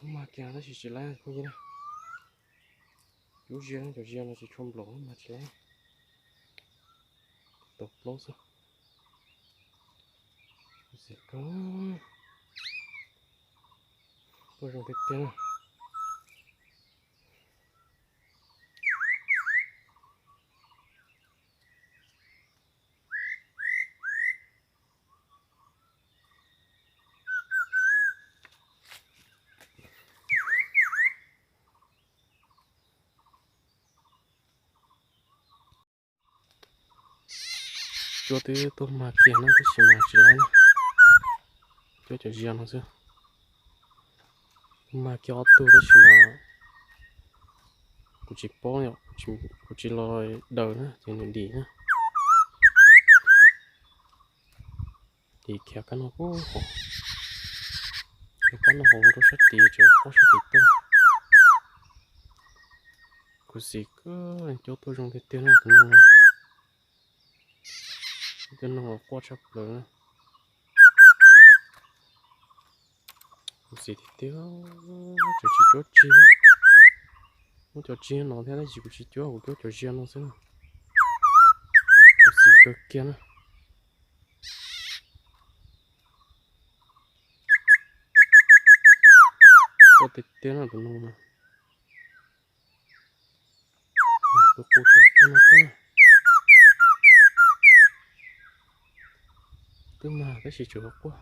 Mag kiag tab sis tsis laib phooj ywg na. Cov zia, cov zia no tsis tshua nplaum, mag tsis laib. Tau plaub xwb. Xim kawg, tuaj zoo tiag tiag na. Cuab twb tuaj mag kiag na tab sis mas tsis laib na. Cuab cov zia no xwb. Mag kiag ob tug tab sis mas kuv tsis paub, kuv tsis los daws na ces nws dim na. Dim khiav kab no, khiav kab no hauv rau sab tid, tseem quaj sab tid tuaj. Khuv xim kawg, cuab tuaj zoo tiag tiag na tus noog no. Tus noog no quaj tshaj plaws na. Khuv xim tiag tiag, tseem tsis cuab tsig. Muab cov tsig no thiab tab sis kuv tsis cuab, kuv cuab cov zia no xwb na. Khuv xim kawg kiag na. Quaj tiag tiag na tus noog no. Tus qus tseem quaj no tuaj. Twb mag tab sis tseem quaj.